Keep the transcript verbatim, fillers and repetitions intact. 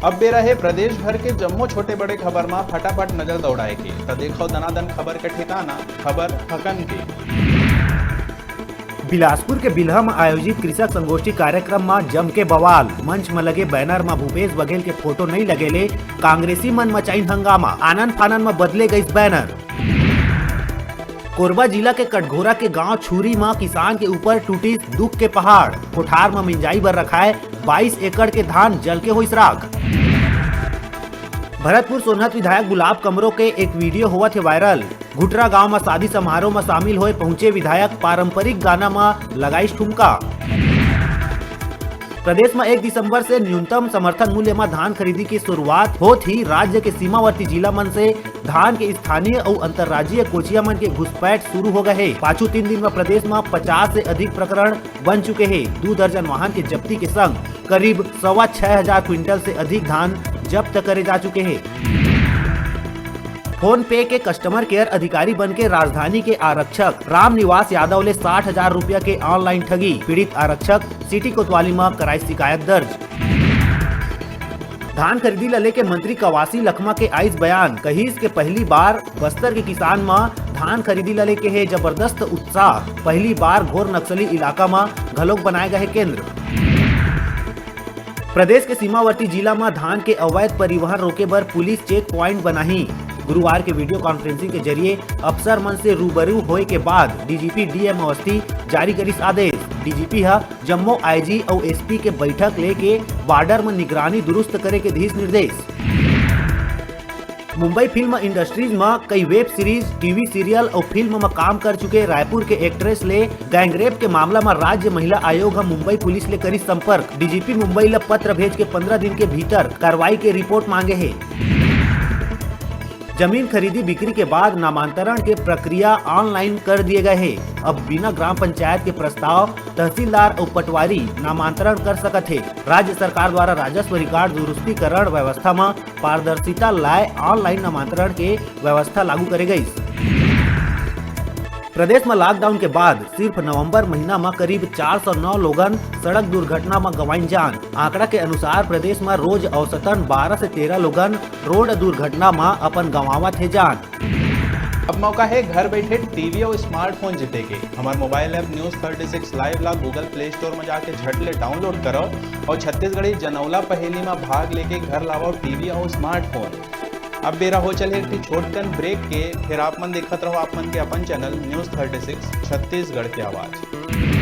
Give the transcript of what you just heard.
अब बेरा हे प्रदेश भर के जम्मो छोटे बड़े खबर मा फटाफट नजर दौड़ाए के। त देखव दनादन खबर के ठिकाना, खबर हकन के। बिलासपुर के बिल्हा म आयोजित कृषक संगोष्ठी कार्यक्रम म जम के बवाल। मंच म लगे बैनर म भूपेश बघेल के फोटो नइ लगे ले कांग्रेसी मन मचाइन हंगामा। आनन फानन म बदले गइस बैनर। कोरबा जिला के कटघोरा के गांव छुरी म किसान के ऊपर टूटिस दुख के पहाड़। कोठार म मिंजाई बर रखाए बाईस एकड़ के धान जल के होइस राख। भरतपुर सोनहत विधायक गुलाब कमरो के एक वीडियो होवत हे वायरल। घुटरा गांव म शादी समारोह म शामिल होए पहुंचे विधायक पारंपरिक गाना म लगाइस ठुमका। प्रदेश म एक दिसंबर से न्यूनतम समर्थन मूल्य म धान खरीदी के शुरुआत होत ही राज्य के सीमावर्ती जिला मन से धान के स्थानीय अउ अंतर्राज्यीय कोचिया मन के घुसपैठ शुरू हो गए हे। पाछू तीन दिन म प्रदेश म पचास से अधिक प्रकरण बन चुके हे। दू दर्जन वाहन के जब्ती के संग करीब सवा छह हजार क्विंटल से अधिक धान जब्त करे जा चुके हे। फोन पे के कस्टमर केयर अधिकारी बन के राजधानी के आरक्षक रामनिवास यादव ले साठ हजार रुपया के ऑनलाइन ठगी। पीड़ित आरक्षक सिटी कोतवाली म कराइस शिकायत दर्ज। धान खरीदी ल लेके मंत्री कवासी लखमा के आइस बयान, कहिस के पहली बार बस्तर के किसान म धान खरीदी ल लेके हे जबरदस्त उत्साह, पहली बार घोर नक्सली इलाका म घलोक बनाए गए हे केंद्र। प्रदेश के सीमावर्ती जिला म धान के अवैध परिवहन रोके बर पुलिस चेक प्वाइंट बनाही। गुरुवार के वीडियो कॉन्फ्रेंसिंग के जरिए अफसर मन से रूबरू होए के बाद डीजीपी डीएम अवस्थी जारी करिस आदेश। डीजीपी ह जम्मो आईजी अउ एसपी के बैठक लेके बॉर्डर म निगरानी दुरुस्त करे के दिस निर्देश। मुंबई फिल्म इंडस्ट्रीज म कई वेब सीरीज, टीवी सीरियल अउ फिल्म म काम कर चुके रायपुर के एक्ट्रेस ले गैंगरेप के मामला म राज्य महिला आयोग ह मुंबई पुलिस ले करिस संपर्क। डीजीपी मुंबई ल पत्र भेज के पंद्रह दिन के भीतर कार्रवाई के रिपोर्ट मांगे हे। जमीन खरीदी बिक्री के बाद नामांतरण के प्रक्रिया ऑनलाइन कर दिए गए हे। अब बिना ग्राम पंचायत के प्रस्ताव तहसीलदार अउ पटवारी नामांतरण कर सकत हे। राज्य सरकार द्वारा राजस्व रिकॉर्ड दुरुस्तीकरण व्यवस्था म पारदर्शिता लाए ऑनलाइन नामांतरण के व्यवस्था लागू करे गइस। प्रदेश म लॉकडाउन के बाद सिर्फ नवंबर महीना म करीब चार सौ नौ लोगन सड़क दुर्घटना म गंवाइन जान। आंकड़ा के अनुसार प्रदेश म रोज औसतन बारह से तेरह लोगन रोड दुर्घटना म अपन गंवावत हे जान। अब मौका हे घर बैठे टीवी अउ स्मार्टफोन जीते के। हमार mobile app news thirty six live ला गूगल प्ले स्टोर म जाके झट ले डाउनलोड करव अउ छत्तीसगढ़ी जनौला पहेली म भाग लेके घर लावव टीवी अउ स्मार्टफोन। अब बेरा हो चले एक ठे छोटकन ब्रेक के, फिर आप मन देखत रहो आप मन के अपन channel news thirty six Chhattisgarh के आवाज़।